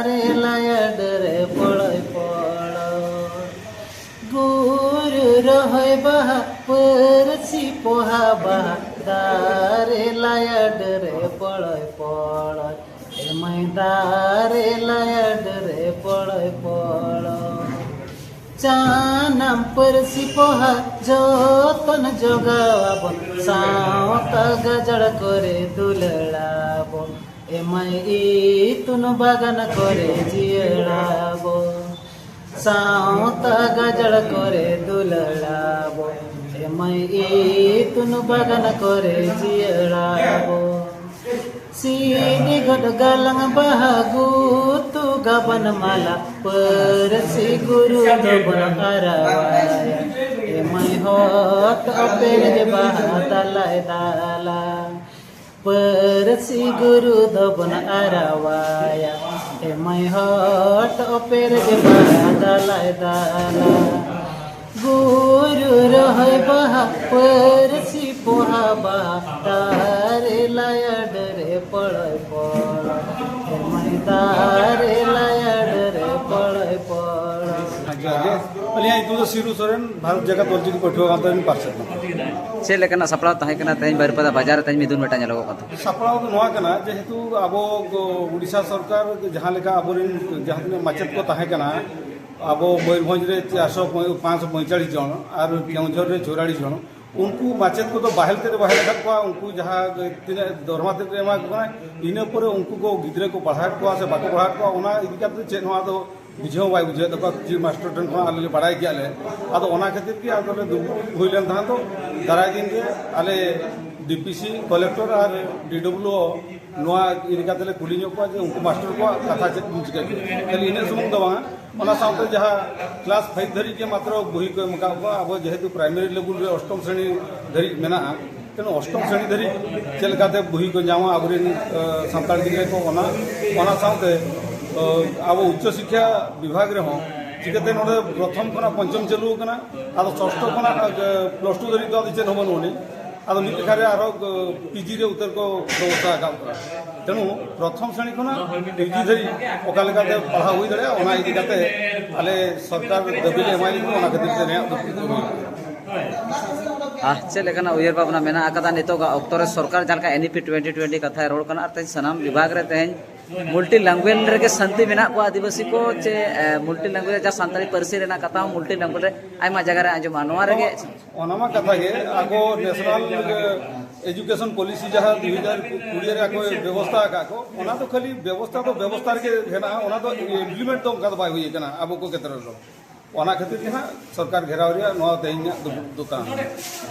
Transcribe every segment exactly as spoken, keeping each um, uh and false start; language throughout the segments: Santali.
ᱫᱟᱨᱮ ᱞᱟᱭᱟᱰ ᱨᱮ ᱯᱚᱲᱚᱭ ᱯᱚᱲᱚᱭ᱾ ᱜᱩᱨᱩ ᱨᱚᱦᱚᱭ ᱵᱟᱦᱟ, ᱯᱟᱹᱨᱥᱤ ᱯᱚᱦᱟ ᱵᱟᱦᱟ, ᱫᱟᱨᱮ ᱞᱟᱭᱟᱰ ᱨᱮ ᱯᱚᱲᱚᱭ ᱯᱚᱲᱚᱭ᱾ ᱮᱢᱟᱭ ᱫᱟᱨᱮ ᱞᱟᱭᱟᱰ ᱨᱮ ᱯᱚᱲᱚᱭ ᱯᱚᱲᱚᱭ᱾ ᱡᱟᱱᱟᱢ ᱯᱟᱹᱨᱥᱤ ᱯᱚᱦᱟ ᱡᱚᱛᱚᱱ ᱡᱚᱜᱟᱣ ᱟᱵᱚᱱ, ᱥᱟᱶᱛᱟ ᱜᱟᱡᱟᱲ ᱠᱚᱨᱮ ᱫᱩᱞᱟᱹᱲ ᱟᱵᱚᱱ᱾ ᱮᱢᱟᱭ ᱤᱛᱩᱱ ᱵᱟᱜᱟᱱ ᱠᱚᱨᱮ ᱡᱤᱭᱟᱹᱲ ᱟᱵᱚᱱ, ᱥᱟᱶᱛᱟ ᱜᱟᱡᱟᱲ ᱠᱚᱨᱮ ᱫᱩᱞᱟᱹᱲ ᱟᱵᱚᱱ᱾ ᱮᱢᱟᱭ ᱤᱛᱩᱱ ᱵᱟᱜᱟᱱ ᱠᱚᱨᱮ ᱡᱤᱭᱟᱹᱲ ᱟᱵᱚᱱ᱾ ᱥᱤᱫᱤ ᱜᱚᱫ ᱜᱟᱞᱟᱝ ᱵᱟᱦᱟ ᱜᱩᱛᱩ ᱜᱟᱵᱟᱱ ᱢᱟᱞᱟ, ᱯᱟᱹᱨᱥᱤ ᱜᱩᱨᱩ ᱫᱚᱵᱚᱱ ᱟᱨᱟᱣᱟᱭᱟ᱾ ᱮᱢᱟᱭ ᱦᱚᱛ ᱚᱯᱮᱨ ᱡᱮ ᱵᱟᱦᱟ ᱫᱟᱞᱟᱭ ᱫᱟᱞᱟ, ᱯᱟᱹᱨᱥᱤ ᱜᱩᱨᱩ ᱫᱚᱵᱚᱱ ᱟᱨᱟᱣᱟᱭᱟ᱾ ᱮᱢᱟᱭ ᱦᱚᱛ ᱚᱯᱮᱨ ᱡᱮ ᱵᱟᱦᱟ ᱫᱟᱞᱟᱭ ᱫᱟᱞᱟ᱾ ᱜᱩᱨᱩ ᱨᱚᱦᱚᱭ ᱵᱟᱦᱟ, ᱯᱟᱹᱨᱥᱤ ᱯᱚᱦᱟ ᱵᱟᱦᱟ, ᱫᱟᱨᱮ ᱞᱟᱭᱟᱰ ᱨᱮ ᱯᱚᱲᱚᱭ ᱯᱚᱲᱚᱭ᱾ ᱮᱢᱟᱭ ᱫᱟᱨᱮ ᱞᱟᱭᱟᱰ ᱨᱮ ᱯᱚᱲᱚᱭ ᱯᱚᱲᱚᱭ᱾ ᱡᱚᱦᱟᱨ ᱜᱮ᱾ ᱟᱹᱞᱤᱧᱟᱜ ᱧᱩᱛᱩᱢ ᱫᱚ ᱥᱤᱨᱩ ᱥᱚᱨᱮᱱ, ᱵᱷᱟᱨᱚᱛ ᱡᱟᱠᱟᱛ ᱚᱞᱪᱤᱠᱤ ᱯᱟᱹᱴᱷᱩᱣᱟᱹ ᱜᱟᱶᱛᱟ ᱨᱮᱱ ᱯᱟᱨᱥᱮᱛ ᱠᱟᱱᱟ᱾ ᱪᱮᱫ ᱞᱮᱠᱟᱱᱟᱜ ᱥᱟᱯᱲᱟᱣ ᱛᱟᱦᱮᱸ ᱠᱟᱱᱟ ᱛᱮᱦᱮᱧ ᱵᱟᱹᱨᱤᱯᱟᱫᱟ ᱵᱟᱡᱟᱨ ᱨᱮ ᱛᱮᱦᱮᱧ ᱢᱤᱫᱩᱱ ᱢᱤᱫᱴᱟᱝ ᱧᱮᱞᱚᱜᱚᱜ ᱠᱟᱱ ᱛᱟᱦᱮᱸ? ᱥᱟᱯᱲᱟᱣ ᱫᱚ ᱱᱚᱣᱟ ᱠᱟᱱᱟ, ᱡᱮᱦᱮᱛᱩ ᱟᱵᱚ ᱜᱚ-, ᱩᱰᱤᱥᱟ ᱥᱚᱨᱠᱟᱨ ᱡᱟᱦᱟᱸ ᱞᱮᱠᱟ ᱟᱵᱚᱨᱮᱱ ᱡᱟᱦᱟᱸ ᱛᱤᱱᱟᱹᱜ ᱢᱟᱪᱮᱫ ᱠᱚ ᱛᱟᱦᱮᱸ ᱠᱟᱱᱟ, ᱟᱵᱚ ᱢᱚᱭᱩᱨᱵᱷᱚᱸᱡᱽ ᱨᱮ ᱪᱟᱨᱥᱚ ᱯᱟᱸᱪᱥᱚ ᱯᱚᱸᱭᱛᱟᱞᱤᱥ ᱡᱚᱱ ᱟᱨ ᱠᱮᱣᱚᱱᱡᱷᱚᱨ ᱨᱮ ᱪᱩᱣᱟᱞᱤᱥ ᱡᱚᱱ, ᱩᱱᱠᱩ ᱢᱟᱪᱮᱫ ᱠᱚᱫᱚ ᱵᱟᱦᱮᱞ ᱛᱮᱫᱚ ᱵᱟᱦᱮᱞ ᱟᱠᱟᱫ ᱠᱚᱣᱟ᱾ ᱩᱱᱠᱩ ᱡᱟᱦᱟᱸ ᱛᱤᱱᱟᱹᱜ ᱫᱚᱨᱢᱟ ᱛᱮᱫ ᱮᱢᱟ ᱠᱚ ᱠᱟᱱᱟ, ᱤᱱᱟᱹ ᱯᱚᱨᱮ ᱩᱱᱠᱩ ᱠᱚ ᱜᱤᱫᱽᱨᱟᱹ ᱠᱚ ᱯᱟᱲᱦᱟᱣᱮᱫ ᱠᱚᱣᱟ ᱥᱮ ᱵᱟᱠᱚ ᱯᱟᱲᱦᱟᱣᱮᱫ ᱠᱚᱣᱟ, ᱚᱱᱟ ᱤᱫᱤ ᱠᱟᱛᱮ ᱪᱮᱫ ᱦᱚᱸ ᱟᱫᱚ ᱵᱩᱡᱷᱟᱹᱣ ᱵᱟᱭ ᱵᱩᱡᱷᱟᱹᱣᱮᱫ ᱛᱟᱠᱚᱣᱟ᱾ ᱪᱤᱯ ᱢᱟᱥᱴᱟᱨ ᱴᱷᱮᱱ ᱠᱷᱚᱱ ᱟᱞᱮ ᱞᱮ ᱵᱟᱲᱟᱭ ᱠᱮᱜᱼᱟ ᱞᱮ᱾ ᱟᱫᱚ ᱚᱱᱟ ᱠᱷᱟᱹᱛᱤᱨ ᱜᱮ ᱟᱫᱚ ᱞᱮ ᱫᱩᱲᱩᱵ ᱦᱩᱭ ᱞᱮᱱ ᱛᱟᱦᱮᱸ᱾ ᱫᱚ ᱫᱟᱨᱟᱭ ᱫᱤᱱ ᱜᱮ ᱟᱞᱮ ᱰᱤ ᱯᱤ ᱥᱤ, ᱠᱚᱞᱮᱠᱴᱚᱨ ᱟᱨ ᱰᱤ ᱰᱚᱵᱞᱤᱭᱩ ᱳ ᱱᱚᱣᱟ ᱤᱫᱤ ᱠᱟᱛᱮ ᱞᱮ ᱠᱩᱞᱤ ᱧᱚᱜ ᱠᱚᱣᱟ ᱡᱮ ᱩᱱᱠᱩ ᱢᱟᱥᱴᱟᱨ ᱠᱚᱣᱟᱜ ᱠᱟᱛᱷᱟ ᱪᱮᱫ ᱵᱚᱱ ᱪᱤᱠᱟᱹ ᱠᱮᱫᱟ᱾ ᱠᱷᱟᱹᱞᱤ ᱤᱱᱟᱹᱜ ᱥᱩᱢᱩᱝ ᱫᱚ ᱵᱟᱝᱟ, ᱚᱱᱟ ᱥᱟᱶᱛᱮ ᱡᱟᱦᱟᱸ ᱠᱞᱟᱥ ᱯᱷᱟᱭᱤᱵᱷ ᱫᱷᱟᱹᱨᱤᱡ ᱜᱮ ᱢᱟᱛᱨᱚ ᱵᱚᱦᱤ ᱠᱚ ᱮᱢ ᱟᱠᱟᱫ ᱠᱚᱣᱟ᱾ ᱟᱵᱚ ᱡᱮᱦᱮᱛᱩ ᱯᱨᱟᱭᱢᱟᱨᱤ ᱞᱮᱵᱮᱞ ᱨᱮ ᱚᱥᱴᱚᱢ ᱥᱨᱮᱬᱤ ᱫᱷᱟᱹᱨᱤᱡ ᱢᱮᱱᱟᱜᱼᱟ, ᱛᱮᱱᱚ ᱚᱥᱴᱚᱢ ᱥᱨᱮᱬᱤ ᱫᱷᱟᱹᱨᱤᱡ ᱪᱮᱫ ᱞᱮᱠᱟᱛᱮ ᱵᱚᱦᱤ ᱠᱚ ᱧᱟᱢᱟ ᱟᱵᱚᱨᱮᱱ, ᱮ, ᱥᱟᱱᱛᱟᱲ ᱜᱤᱫᱽᱨᱟᱹ ᱠᱚ, ᱚᱱᱟ, ᱚᱱᱟ ᱥᱟᱶᱛᱮ, ᱮ, ᱟᱵᱚ ᱩᱪᱪᱚ ᱥᱤᱠᱠᱷᱟ ᱵᱤᱵᱷᱟᱜᱽ ᱨᱮᱦᱚᱸ ᱪᱤᱠᱟᱹᱛᱮ ᱱᱚᱰᱮ ᱯᱨᱚᱛᱷᱚᱢ ᱠᱷᱚᱱᱟᱜ ᱯᱚᱧᱪᱚᱢ ᱪᱟᱹᱞᱩ ᱟᱠᱟᱱᱟ, ᱟᱫᱚ ᱥᱚᱥᱴᱚ ᱠᱷᱚᱱᱟᱜ, ᱮ, ᱯᱞᱟᱥ ᱴᱩ ᱫᱷᱟᱹᱨᱤᱡ ᱫᱚ ᱟᱫᱚ ᱪᱮᱫ ᱦᱚᱸ ᱵᱟᱹᱱᱩᱜ ᱟᱹᱱᱤᱡ᱾ ᱟᱫᱚ ᱢᱤᱫ ᱞᱮᱠᱷᱟ ᱨᱮ ᱟᱨᱦᱚᱸ ᱯᱤᱡᱤ ᱨᱮ ᱩᱛᱟᱹᱨ ᱠᱚ ᱵᱮᱵᱚᱥᱛᱷᱟ ᱟᱠᱟᱫ ᱠᱚᱣᱟ᱾ ᱛᱮᱱᱩ ᱯᱨᱚᱛᱷᱚᱢ ᱥᱨᱮᱬᱤ ᱠᱷᱚᱱᱟᱜ ᱯᱤᱡᱤ ᱫᱷᱟᱹᱨᱤᱡ ᱚᱠᱟ ᱞᱮᱠᱟᱛᱮ ᱯᱟᱲᱦᱟᱣ ᱦᱩᱭ ᱫᱟᱲᱮᱭᱟᱜᱼᱟ, ᱚᱱᱟ ᱤᱫᱤ ᱠᱟᱛᱮ ᱟᱞᱮ ᱥᱚᱨᱠᱟᱨ ᱫᱟᱹᱵᱤ ᱞᱮ ᱮᱢᱟᱭ ᱞᱟᱹᱜᱤᱫ, ᱚᱱᱟ ᱠᱷᱟᱹᱛᱤᱨ ᱛᱮ ᱱᱮᱭᱟᱜ ᱫᱩᱯᱲᱩᱵ ᱠᱟᱹᱢᱤ᱾ ᱟᱨ ᱪᱮᱫ ᱞᱮᱠᱟᱱᱟᱜ ᱩᱭᱦᱟᱹᱨ ᱵᱷᱟᱵᱽᱱᱟ ᱢᱮᱱᱟᱜ ᱟᱠᱟᱫᱟ ᱱᱤᱛᱚᱜᱟᱜ ᱚᱠᱛᱚ ᱨᱮ? ᱥᱚᱨᱠᱟᱨ ᱡᱟᱦᱟᱸ ᱞᱮᱠᱟ ᱮᱱ ᱤ ᱯᱤ ᱴᱩᱭᱮᱱᱴᱤ ᱴᱩᱭᱮᱱᱴᱤ ᱠᱟᱛᱷᱟᱭ ᱨᱚᱲ ᱠᱟᱱᱟ, ᱟᱨ ᱛᱮᱦᱮᱧ ᱥᱟᱱᱟᱢ ᱵᱤᱵᱷᱟᱜᱽ ᱨᱮ ᱛᱮᱦᱮᱧ ᱢᱩᱞᱴᱤ ᱞᱮᱝᱜᱩᱭᱮᱡᱽ ᱨᱮᱜᱮ ᱥᱟᱱᱛᱤ ᱢᱮᱱᱟᱜ ᱠᱚᱣᱟ ᱟᱹᱫᱤᱵᱟᱹᱥᱤ ᱠᱚ, ᱪᱮ ᱢᱩᱞᱴᱤ ᱞᱮᱝᱜᱩᱭᱮᱡᱽ ᱡᱟᱦᱟᱸ ᱥᱟᱱᱛᱟᱲᱤ ᱯᱟᱹᱨᱥᱤ ᱨᱮᱱᱟᱜ ᱠᱟᱛᱷᱟ ᱦᱚᱸ ᱢᱩᱞᱴᱤ ᱞᱮᱝᱜᱩᱭᱮᱡᱽ ᱨᱮ ᱟᱭᱢᱟ ᱡᱟᱭᱜᱟ ᱨᱮ ᱟᱸᱡᱚᱢᱚᱜᱼᱟ? ᱱᱚᱣᱟ ᱨᱮᱜᱮ ᱚᱱᱟ ᱢᱟ ᱠᱟᱛᱷᱟ ᱜᱮ, ᱟᱠᱚ ᱱᱮᱥᱱᱟᱞ ᱮᱡᱩᱠᱮᱥᱚᱱ ᱯᱚᱞᱤᱥᱤ ᱡᱟᱦᱟᱸ ᱫᱩ ᱦᱟᱡᱟᱨ ᱠᱩᱲᱤ ᱨᱮ ᱟᱠᱚ ᱵᱮᱵᱚᱥᱛᱷᱟ ᱟᱠᱟᱫ ᱠᱚ, ᱚᱱᱟ ᱫᱚ ᱠᱷᱟᱹᱞᱤ ᱵᱮᱵᱚᱥᱛᱷᱟ ᱫᱚ ᱵᱮᱵᱚᱥᱛᱷᱟ ᱨᱮᱜᱮ ᱦᱮᱱᱟᱜᱼᱟ, ᱚᱱᱟ ᱫᱚ ᱤᱢᱯᱞᱤᱢᱮᱱᱴ ᱫᱚ ᱚᱱᱠᱟ ᱫᱚ ᱵᱟᱭ ᱦᱩᱭ ᱟᱠᱟᱱᱟ ᱟᱵᱚ ᱠᱚ ᱠᱷᱮᱛᱨᱮ ᱨᱮᱫᱚ᱾ ᱚᱱᱟ ᱠᱷᱟᱹᱛᱤᱨ ᱜᱮ ᱦᱟᱸᱜ ᱥᱚᱨᱠᱟᱨ ᱜᱷᱮᱨᱟᱣ ᱨᱮᱭᱟᱜ ᱱᱚᱣᱟ ᱛᱮᱦᱮᱧᱟᱜ ᱫᱩᱯᱲᱩᱵ ᱫᱚ ᱛᱟᱦᱮᱸ᱾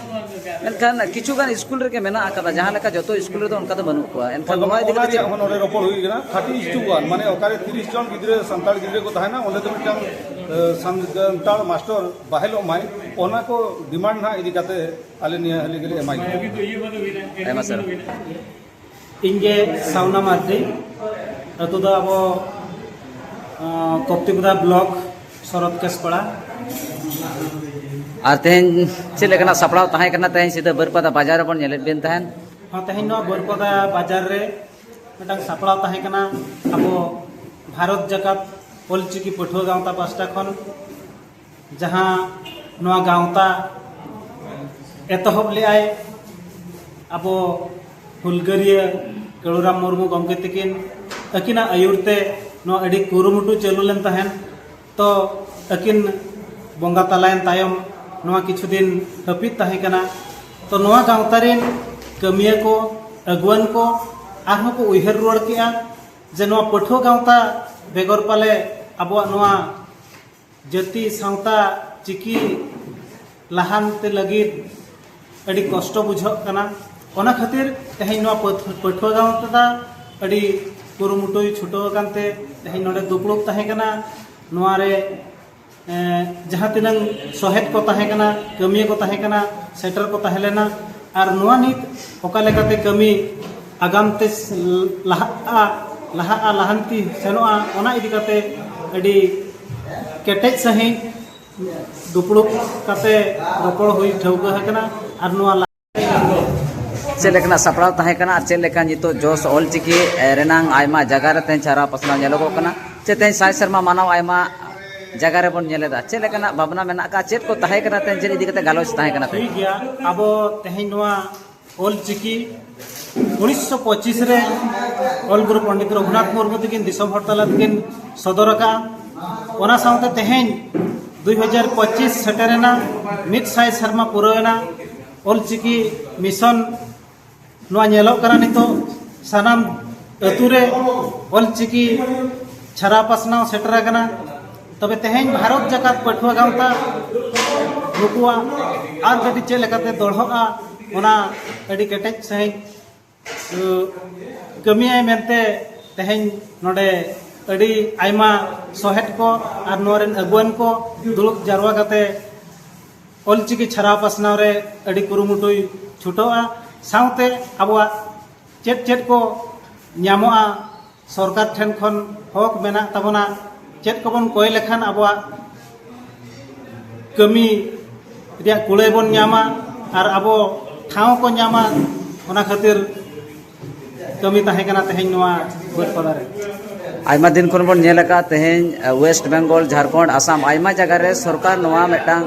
ᱢᱮᱱᱠᱷᱟᱱ ᱠᱤᱪᱷᱩ ᱜᱟᱱ ᱥᱠᱩᱞ ᱨᱮᱜᱮ ᱢᱮᱱᱟᱜ ᱟᱠᱟᱫᱟ, ᱡᱟᱦᱟᱸ ᱞᱮᱠᱟ ᱡᱚᱛᱚ ᱥᱠᱩᱞ ᱨᱮᱫᱚ ᱚᱱᱠᱟ ᱫᱚ ᱵᱟᱹᱱᱩᱜ ᱠᱚᱣᱟ᱾ ᱮᱱᱠᱷᱟᱱ ᱱᱚᱣᱟ ᱤᱫᱤ ᱚᱱᱟ ᱠᱟᱛᱮ ᱪᱮᱫ? ᱨᱮᱭᱟᱜ ᱦᱚᱸ ᱱᱚᱰᱮ ᱨᱚᱯᱚᱲ ᱦᱩᱭ ᱠᱟᱱᱟ, ᱛᱷᱟᱨᱴᱤ ᱤᱥ ᱴᱩ ᱚᱣᱟᱱ, ᱢᱟᱱᱮ ᱚᱠᱟᱨᱮ ᱛᱤᱨᱤᱥ ᱡᱚᱱ ᱜᱤᱫᱽᱨᱟᱹ, ᱥᱟᱱᱛᱟᱲ ᱜᱤᱫᱽᱨᱟᱹ ᱠᱚ ᱛᱟᱦᱮᱱᱟ, ᱚᱸᱰᱮ ᱫᱚ ᱢᱤᱫᱴᱟᱝ ᱮ, ᱥᱟᱱᱛᱟᱲ ᱢᱟᱥᱴᱟᱨ ᱵᱟᱦᱮᱞᱚᱜ ᱢᱟᱭ, ᱚᱱᱟ ᱠᱚ ᱰᱤᱢᱟᱱᱰ ᱱᱟᱦᱟᱜ ᱤᱫᱤ ᱠᱟᱛᱮ ᱟᱞᱮ ᱱᱤᱭᱟᱹ ᱦᱟᱹᱞᱤ ᱜᱮᱞᱮ ᱮᱢᱟᱭ ᱠᱟᱱᱟ᱾ ᱟᱭᱢᱟ ᱥᱟᱨᱦᱟᱣ᱾ ᱤᱧ ᱜᱮ ᱥᱟᱣᱱᱟ ᱢᱟᱨᱰᱤ, ᱟᱹᱛᱩ ᱫᱚ ᱟᱵᱚ ᱠᱚᱯᱛᱤᱯᱚᱫᱟ ᱵᱞᱚᱠ ᱥᱚᱨᱚᱛ ᱠᱮᱥᱯᱟᱲᱟ᱾ ᱟᱨ ᱛᱮᱦᱮᱧ ᱪᱮᱫ ᱞᱮᱠᱟᱱᱟᱜ ᱥᱟᱯᱲᱟᱣ ᱛᱟᱦᱮᱸ ᱠᱟᱱᱟ? ᱛᱮᱦᱮᱧ ᱥᱤᱫᱷᱟᱹ ᱵᱟᱹᱨᱯᱟᱫᱟ ᱵᱟᱡᱟᱨ ᱨᱮᱵᱚᱱ ᱧᱮᱞᱮᱫ ᱵᱮᱱ ᱛᱟᱦᱮᱸᱱ᱾ ᱦᱚᱸ, ᱛᱮᱦᱮᱧ ᱱᱚᱣᱟ ᱵᱟᱹᱨᱯᱟᱫᱟ ᱵᱟᱡᱟᱨ ᱨᱮ ᱢᱤᱫᱴᱟᱝ ᱥᱟᱯᱲᱟᱣ ᱛᱟᱦᱮᱸ ᱠᱟᱱᱟ ᱟᱵᱚ ᱵᱷᱟᱨᱚᱛ ᱡᱟᱠᱟᱛ ᱚᱞᱪᱤᱠᱤ ᱯᱟᱹᱴᱷᱩᱣᱟᱹ ᱜᱟᱶᱛᱟ ᱯᱟᱥᱴᱟ ᱠᱷᱚᱱ, ᱡᱟᱦᱟᱸ ᱱᱚᱣᱟ ᱜᱟᱶᱛᱟ ᱮᱛᱚᱦᱚᱵ ᱞᱮᱫᱟᱭ ᱟᱵᱚ ᱦᱩᱞᱜᱟᱹᱨᱤᱭᱟᱹ ᱠᱟᱹᱲᱩᱨᱟᱢ ᱢᱩᱨᱢᱩ ᱜᱚᱢᱠᱮ ᱛᱟᱹᱠᱤᱱ, ᱟᱹᱠᱤᱱᱟᱜ ᱟᱹᱭᱩᱨ ᱛᱮ ᱱᱚᱣᱟ ᱟᱹᱰᱤ ᱠᱩᱨᱩᱢᱩᱴᱩ ᱪᱟᱹᱞᱩ ᱞᱮᱱ ᱛᱟᱦᱮᱸᱫ᱾ ᱛᱚ ᱟᱹᱠᱤᱱ ᱵᱚᱸᱜᱟ ᱛᱟᱞᱟᱭᱮᱱ ᱛᱟᱭᱚᱢ ᱱᱚᱣᱟ ᱠᱤᱪᱷᱩ ᱫᱤᱱ ᱦᱟᱹᱯᱤᱫ ᱛᱟᱦᱮᱸ ᱠᱟᱱᱟ᱾ ᱛᱚ ᱱᱚᱣᱟ ᱜᱟᱶᱛᱟ ᱨᱮᱱ ᱠᱟᱹᱢᱤᱭᱟᱹ ᱠᱚ, ᱟᱹᱜᱩᱣᱟᱹᱱ ᱠᱚ ᱟᱨᱦᱚᱸ ᱠᱚ ᱩᱭᱦᱟᱹᱨ ᱨᱩᱣᱟᱹᱲ ᱠᱮᱜᱼᱟ ᱡᱮ ᱱᱚᱣᱟ ᱯᱟᱹᱴᱷᱩᱣᱟᱹ ᱜᱟᱶᱛᱟ ᱵᱮᱜᱚᱨ ᱯᱟᱞᱮ ᱟᱵᱚᱣᱟᱜ ᱱᱚᱣᱟ ᱡᱟᱹᱛᱤ ᱥᱟᱶᱛᱟ ᱪᱤᱠᱤ ᱞᱟᱦᱟᱱᱛᱤ ᱞᱟᱹᱜᱤᱫ ᱟᱹᱰᱤ ᱠᱚᱥᱴᱚ ᱵᱩᱡᱷᱟᱹᱜ ᱠᱟᱱᱟ᱾ ᱚᱱᱟ ᱠᱷᱟᱹᱛᱤᱨ ᱛᱮᱦᱮᱧ ᱱᱚᱣᱟ ᱯᱟᱹᱴᱷ- ᱯᱟᱹᱴᱷᱩᱣᱟᱹ ᱜᱟᱶᱛᱟ ᱟᱹᱰᱤ ᱠᱩᱨᱩᱢᱩᱴᱩᱭ ᱪᱷᱩᱴᱟᱹᱣ ᱟᱠᱟᱱ ᱛᱮ ᱛᱮᱦᱮᱧ ᱱᱚᱰᱮ ᱫᱩᱯᱲᱩᱵ ᱛᱟᱦᱮᱸ ᱠᱟᱱᱟ᱾ ᱱᱚᱣᱟ ᱨᱮ ᱮᱸ, ᱡᱟᱦᱟᱸ ᱛᱤᱱᱟᱹᱝ ᱥᱚᱦᱮᱫ ᱠᱚ ᱛᱟᱦᱮᱸ ᱠᱟᱱᱟ, ᱠᱟᱹᱢᱤᱭᱟᱹ ᱠᱚ ᱛᱟᱦᱮᱸ ᱠᱟᱱᱟ, ᱥᱮᱴᱮᱨ ᱠᱚ ᱛᱟᱦᱮᱸ ᱞᱮᱱᱟ᱾ ᱟᱨ ᱱᱚᱣᱟ ᱱᱤᱛ ᱚᱠᱟ ᱞᱮᱠᱟᱛᱮ ᱠᱟᱹᱢᱤ ᱟᱜᱟᱢ ᱛᱮ ᱞᱟᱦᱟᱜᱼᱟ, ᱞᱟᱦᱟᱜᱼᱟ, ᱞᱟᱦᱟᱱᱛᱤ ᱥᱮᱱᱚᱜᱼᱟ, ᱚᱱᱟ ᱤᱫᱤ ᱠᱟᱛᱮ ᱟᱹᱰᱤ ᱠᱮᱴᱮᱡ ᱥᱟᱺᱦᱤᱡ ᱫᱩᱯᱲᱩᱵ ᱠᱟᱛᱮ ᱨᱚᱯᱚᱲ ᱦᱩᱭ ᱴᱷᱟᱹᱣᱠᱟᱹ ᱟᱠᱟᱱᱟ᱾ ᱟᱨ ᱱᱚᱣᱟ ᱪᱮᱫ ᱞᱮᱠᱟᱱᱟᱜ ᱥᱟᱯᱲᱟᱣ ᱛᱟᱦᱮᱸ ᱠᱟᱱᱟ ᱟᱨ ᱪᱮᱫ ᱞᱮᱠᱟ ᱱᱤᱛᱚᱜ ᱡᱚᱥ ᱚᱞᱪᱤᱠᱤ ᱨᱮᱱᱟᱝ ᱟᱭᱢᱟ ᱡᱟᱭᱜᱟ ᱨᱮ ᱛᱮᱦᱮᱧ ᱪᱷᱟᱨᱟᱣ ᱯᱟᱥᱱᱟᱣ ᱧᱮᱞᱚᱜᱚᱜ ᱠᱟᱱᱟ, ᱪᱮ ᱛᱮᱦᱮᱧ ᱥᱟᱭ ᱥᱮᱨᱢᱟ ᱢᱟᱱᱟᱣ ᱟᱭᱢᱟ ᱡᱟᱭᱜᱟ ᱨᱮᱵᱚᱱ ᱧᱮᱞ ᱮᱫᱟ? ᱪᱮᱫ ᱞᱮᱠᱟᱱᱟᱜ ᱵᱷᱟᱵᱽᱱᱟ ᱢᱮᱱᱟᱜ ᱟᱠᱟᱫ? ᱪᱮᱫ ᱠᱚ ᱛᱟᱦᱮᱸ ᱠᱟᱱᱟ ᱛᱮᱦᱮᱧ, ᱪᱮᱫ ᱤᱫᱤ ᱠᱟᱛᱮ ᱜᱟᱞᱚᱪ ᱛᱟᱦᱮᱸ ᱠᱟᱱᱟ ᱛᱮᱦᱮᱧ? ᱴᱷᱤᱠ ᱜᱮᱭᱟ, ᱟᱵᱚ ᱛᱮᱦᱮᱧ ᱱᱚᱣᱟ ᱚᱞᱪᱤᱠᱤ ᱩᱱᱤᱥᱥᱚ ᱯᱚᱸᱪᱤᱥ ᱨᱮ ᱚᱞ ᱜᱩᱨᱩ ᱯᱚᱱᱰᱤᱛ ᱨᱚᱜᱷᱩᱱᱟᱛᱷ ᱢᱩᱨᱢᱩ ᱛᱟᱹᱠᱤᱱ ᱫᱤᱥᱚᱢ ᱦᱚᱲ ᱛᱟᱞᱟ ᱛᱮᱠᱤᱱ ᱥᱚᱫᱚᱨ ᱟᱠᱟᱫᱼᱟ᱾ ᱚᱱᱟ ᱥᱟᱶᱛᱮ ᱛᱮᱦᱮᱧ ᱫᱩᱭ ᱦᱟᱡᱟᱨ ᱯᱚᱸᱪᱤᱥ ᱥᱮᱴᱮᱨᱮᱱᱟ, ᱢᱤᱫ ᱥᱟᱭ ᱥᱮᱨᱢᱟ ᱯᱩᱨᱟᱹᱣᱮᱱᱟ᱾ ᱚᱞᱪᱤᱠᱤ ᱢᱤᱥᱚᱱ ᱱᱚᱣᱟ ᱧᱮᱞᱚᱜ ᱠᱟᱱᱟ ᱱᱤᱛᱚᱜ ᱥᱟᱱᱟᱢ ᱟᱹᱛᱩ ᱨᱮ ᱚᱞᱪᱤᱠᱤ ᱪᱷᱟᱨᱟᱣ ᱯᱟᱥᱱᱟᱣ ᱥᱮᱴᱮᱨ ᱟᱠᱟᱱᱟ᱾ ᱛᱚᱵᱮ ᱛᱮᱦᱮᱧ ᱵᱷᱟᱨᱚᱛ ᱡᱟᱠᱟᱛ ᱯᱟᱹᱴᱷᱩᱣᱟᱹ ᱜᱟᱶᱛᱟ ᱱᱩᱠᱩᱣᱟᱜ ᱟᱨ ᱠᱟᱹᱴᱤᱡ ᱪᱮᱫ ᱞᱮᱠᱟᱛᱮ ᱫᱚᱲᱦᱚᱜᱼᱟ, ᱚᱱᱟ ᱟᱹᱰᱤ ᱠᱮᱴᱮᱡ ᱥᱟᱺᱦᱤᱡ ᱠᱟᱹᱢᱤᱭᱟᱭ ᱢᱮᱱᱛᱮ ᱛᱮᱦᱮᱧ ᱱᱚᱰᱮ ᱟᱹᱰᱤ ᱟᱭᱢᱟ ᱥᱚᱦᱮᱫ ᱠᱚ ᱟᱨ ᱱᱚᱣᱟ ᱨᱮᱱ ᱟᱹᱜᱩᱣᱟᱹᱱ ᱠᱚ ᱫᱩᱲᱩᱵ ᱡᱟᱨᱣᱟ ᱠᱟᱛᱮ ᱚᱞᱪᱤᱠᱤ ᱪᱷᱟᱨᱟᱣ ᱯᱟᱥᱱᱟᱣ ᱨᱮ ᱟᱹᱰᱤ ᱠᱩᱨᱩᱢᱩᱴᱩᱭ ᱪᱷᱩᱴᱟᱹᱣᱟ᱾ ᱥᱟᱶᱛᱮ ᱟᱵᱚᱣᱟᱜ ᱪᱮᱫ ᱪᱮᱫ ᱠᱚ ᱧᱟᱢᱚᱜᱼᱟ, ᱥᱚᱨᱠᱟᱨ ᱴᱷᱮᱱ ᱠᱷᱚᱱ ᱦᱚᱠ ᱢᱮᱱᱟᱜ ᱛᱟᱵᱚᱱᱟ, ᱪᱮᱫ ᱠᱚᱵᱚᱱ ᱠᱚᱭ ᱞᱮᱠᱷᱟᱱ ᱟᱵᱚᱣᱟᱜ ᱠᱟᱹᱢᱤ ᱨᱮᱭᱟᱜ ᱠᱩᱲᱟᱹᱭ ᱵᱚᱱ ᱧᱟᱢᱟ ᱟᱨ ᱟᱵᱚ ᱴᱷᱟᱶ ᱠᱚ ᱧᱟᱢᱟ, ᱚᱱᱟ ᱠᱷᱟᱹᱛᱤᱨ ᱠᱟᱹᱢᱤ ᱛᱟᱦᱮᱸ ᱠᱟᱱᱟ ᱛᱮᱦᱮᱧ ᱱᱚᱣᱟ ᱵᱟᱹᱨᱯᱟᱫᱟ ᱨᱮ᱾ ᱟᱭᱢᱟ ᱫᱤᱱ ᱠᱷᱚᱱ ᱵᱚᱱ ᱧᱮᱞ ᱟᱠᱟᱫ ᱛᱮᱦᱮᱧ, ᱟᱸ, ᱳᱭᱮᱥᱴ ᱵᱮᱝᱜᱚᱞ, ᱡᱷᱟᱲᱠᱷᱚᱸᱰ, ᱟᱥᱟᱢ, ᱟᱭᱢᱟ ᱡᱟᱭᱜᱟ ᱨᱮ ᱥᱚᱨᱠᱟᱨ ᱱᱚᱣᱟ ᱢᱤᱫᱴᱟᱝ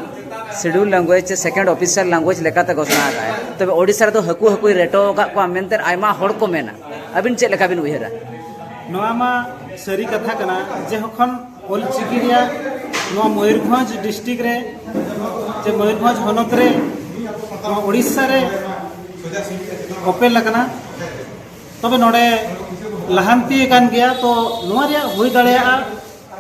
ᱥᱤᱰᱩᱞ ᱞᱮᱝᱜᱩᱭᱮᱡᱽ ᱥᱮ ᱥᱮᱠᱮᱱᱰ ᱚᱯᱷᱤᱥᱤᱭᱟᱞ ᱞᱮᱝᱜᱩᱭᱮᱡᱽ ᱞᱮᱠᱟᱛᱮ ᱜᱷᱳᱥᱚᱱᱟ ᱟᱠᱟᱫᱼᱟᱭ᱾ ᱛᱚᱵᱮ ᱳᱰᱤᱥᱟ ᱨᱮᱫᱚ ᱦᱟᱹᱠᱩ ᱦᱟᱹᱠᱩᱭ ᱨᱮᱴᱚ ᱟᱠᱟᱫ ᱠᱚᱣᱟ ᱢᱮᱱᱛᱮ ᱟᱭᱢᱟ ᱦᱚᱲ ᱠᱚ ᱢᱮᱱᱟ᱾ ᱟᱹᱵᱤᱱ ᱪᱮᱫ ᱞᱮᱠᱟ ᱵᱤᱱ ᱩᱭᱦᱟᱹᱨᱟ? ᱱᱚᱣᱟ ᱢᱟ ᱥᱟᱹᱨᱤ ᱠᱟᱛᱷᱟ ᱠᱟᱱᱟ᱾ ᱡᱮ ᱡᱚᱠᱷᱚᱱ ᱚᱞᱪᱤᱠᱤ ᱨᱮᱭᱟᱜ ᱱᱚᱣᱟ ᱢᱚᱭᱩᱨᱵᱷᱚᱸᱡᱽ ᱰᱤᱥᱴᱨᱤᱠᱴ ᱨᱮ, ᱪᱮ ᱢᱚᱭᱩᱨᱵᱷᱚᱸᱡᱽ ᱦᱚᱱᱚᱛ ᱨᱮ, ᱱᱚᱣᱟ ᱳᱰᱤᱥᱟ ᱨᱮ ᱚᱯᱮᱞ ᱟᱠᱟᱱᱟ, ᱛᱚᱵᱮ ᱱᱚᱰᱮ ᱞᱟᱦᱟᱱᱛᱤ ᱟᱠᱟᱱ ᱜᱮᱭᱟ᱾ ᱛᱚ ᱱᱚᱣᱟ ᱨᱮᱭᱟᱜ ᱦᱩᱭ ᱫᱟᱲᱮᱭᱟᱜᱼᱟ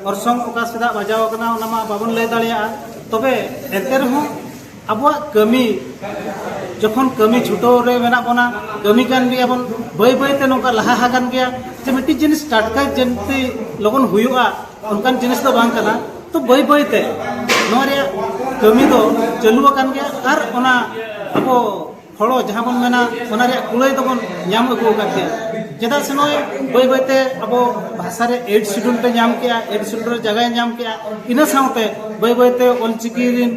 ᱚᱨᱥᱚᱝ ᱚᱠᱟ ᱥᱮᱫᱟᱜ ᱵᱟᱡᱟᱣ ᱟᱠᱟᱱᱟ, ᱚᱱᱟ ᱢᱟ ᱵᱟᱵᱚᱱ ᱞᱟᱹᱭ ᱫᱟᱲᱮᱭᱟᱜᱼᱟ᱾ ᱛᱚᱵᱮ ᱮᱱᱛᱮ ᱨᱮᱦᱚᱸ ᱟᱵᱚᱣᱟᱜ ᱠᱟᱹᱢᱤ, ᱡᱚᱠᱷᱚᱱ ᱠᱟᱹᱢᱤ ᱪᱷᱩᱴᱟᱹᱣ ᱨᱮ ᱢᱮᱱᱟᱜ ᱵᱚᱱᱟ, ᱠᱟᱹᱢᱤ ᱠᱟᱱ ᱜᱮᱭᱟᱵᱚᱱ, ᱵᱟᱹᱭ ᱵᱟᱹᱭ ᱛᱮ ᱱᱚᱝᱠᱟ ᱞᱟᱦᱟ ᱟᱠᱟᱱ ᱜᱮᱭᱟ᱾ ᱡᱮ ᱢᱤᱫᱴᱤᱡ ᱡᱤᱱᱤᱥ ᱴᱟᱴᱠᱟ ᱡᱟᱹᱱᱛᱤ ᱞᱚᱜᱚᱱ ᱦᱩᱭᱩᱜᱼᱟ, ᱚᱱᱠᱟᱱ ᱡᱤᱱᱤᱥ ᱫᱚ ᱵᱟᱝ ᱠᱟᱱᱟ᱾ ᱛᱚ ᱵᱟᱹᱭ ᱵᱟᱹᱭ ᱛᱮ ᱱᱚᱣᱟ ᱨᱮᱭᱟᱜ ᱠᱟᱹᱢᱤ ᱫᱚ ᱪᱟᱹᱞᱩ ᱟᱠᱟᱱ ᱜᱮᱭᱟ ᱟᱨ ᱚᱱᱟ ᱟᱵᱚ ᱯᱷᱚᱲᱚ ᱡᱟᱦᱟᱸ ᱵᱚᱱ ᱢᱮᱱᱟ, ᱚᱱᱟ ᱨᱮᱭᱟᱜ ᱠᱩᱲᱟᱹᱭ ᱫᱚᱵᱚᱱ ᱧᱟᱢ ᱟᱹᱜᱩ ᱟᱠᱟᱫ ᱜᱮᱭᱟ᱾ ᱪᱮᱫᱟᱜ ᱥᱮ ᱱᱚᱜᱼᱚᱭ ᱵᱟᱹᱭ ᱵᱟᱹᱭ ᱛᱮ ᱟᱵᱚ ᱵᱷᱟᱥᱟ ᱨᱮ ᱮᱭᱤᱴ ᱥᱤᱰᱩᱞ ᱞᱮ ᱧᱟᱢ ᱠᱮᱜᱼᱟ, ᱮᱭᱤᱴ ᱥᱤᱰᱩᱞ ᱨᱮ ᱡᱟᱭᱜᱟᱭ ᱧᱟᱢ ᱠᱮᱜᱼᱟ, ᱤᱱᱟᱹ ᱥᱟᱶᱛᱮ ᱵᱟᱹᱭ ᱵᱟᱹᱭ ᱛᱮ ᱚᱞᱪᱤᱠᱤ ᱨᱮᱱ,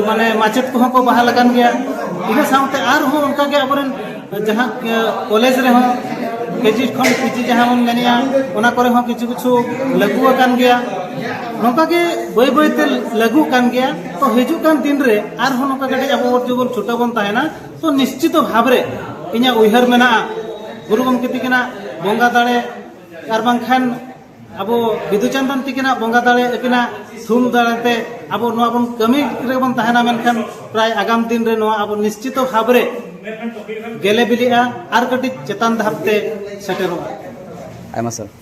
ᱢᱟᱱᱮ, ᱢᱟᱪᱮᱫ ᱠᱚᱦᱚᱸ ᱠᱚ ᱵᱟᱦᱟᱞ ᱟᱠᱟᱱ ᱜᱮᱭᱟ᱾ ᱤᱱᱟᱹ ᱥᱟᱶᱛᱮ ᱟᱨᱦᱚᱸ ᱚᱱᱠᱟᱜᱮ ᱟᱵᱚᱨᱮᱱ ᱡᱟᱦᱟᱸ ᱠᱚᱞᱮᱡᱽ ᱨᱮᱦᱚᱸ ᱠᱮᱡᱤ ᱠᱷᱚᱱ ᱯᱤᱡᱤ ᱡᱟᱦᱟᱸ ᱵᱚᱱ ᱢᱮᱱᱮᱜᱼᱟ, ᱚᱱᱟ ᱠᱚᱨᱮ ᱦᱚᱸ ᱠᱤᱪᱷᱩ ᱠᱤᱪᱷᱩ ᱞᱟᱹᱜᱩ ᱟᱠᱟᱱ ᱜᱮᱭᱟ᱾ ᱱᱚᱝᱠᱟ ᱜᱮ ᱵᱟᱹᱭ ᱵᱟᱹᱭ ᱛᱮ ᱞᱟᱹᱜᱩᱜ ᱠᱟᱱ ᱜᱮᱭᱟ᱾ ᱛᱚ ᱦᱤᱡᱩᱜ ᱠᱟᱱ ᱫᱤᱱ ᱨᱮ ᱟᱨᱦᱚᱸ ᱱᱚᱝᱠᱟ ᱠᱟᱹᱴᱤᱡ ᱟᱵᱚ ᱡᱩᱫᱤ ᱵᱚᱱ ᱪᱷᱩᱴᱟᱹᱣ ᱵᱚᱱ ᱛᱟᱦᱮᱱᱟ, ᱛᱚ ᱱᱤᱥᱪᱤᱛᱚ ᱵᱷᱟᱵᱽ ᱨᱮ ᱤᱧᱟᱹᱜ ᱩᱭᱦᱟᱹᱨ ᱢᱮᱱᱟᱜᱼᱟ, ᱜᱩᱨᱩ ᱜᱚᱢᱠᱮ ᱛᱤᱠᱤᱱᱟᱜ ᱵᱚᱸᱜᱟ ᱫᱟᱲᱮ ᱟᱨ ᱵᱟᱝᱠᱷᱟᱱ ᱟᱵᱚ ᱵᱤᱫᱩ ᱪᱟᱸᱫᱟᱱ ᱛᱤᱠᱤᱱᱟᱜ ᱵᱚᱸᱜᱟ ᱫᱟᱲᱮ, ᱟᱹᱠᱤᱱᱟᱜ ᱛᱷᱩᱢ ᱫᱟᱲᱮ ᱛᱮ ᱟᱵᱚ ᱱᱚᱣᱟ ᱵᱚᱱ ᱠᱟᱹᱢᱤ ᱨᱮᱵᱚᱱ ᱛᱟᱦᱮᱱᱟ, ᱢᱮᱱᱠᱷᱟᱱ ᱯᱨᱟᱭ ᱟᱜᱟᱢ ᱫᱤᱱ ᱨᱮ ᱱᱚᱣᱟ ᱟᱵᱚ ᱱᱤᱥᱪᱤᱛᱚ ᱵᱷᱟᱵᱽ ᱨᱮ ᱜᱮᱞᱮ ᱵᱤᱞᱤᱜᱼᱟ ᱟᱨ ᱠᱟᱹᱴᱤᱡ ᱪᱮᱛᱟᱱ ᱫᱷᱟᱯ ᱛᱮ ᱥᱮᱴᱮᱨᱚᱜᱼᱟ᱾ ᱟᱭᱢᱟ ᱥᱟᱨᱦᱟᱣ᱾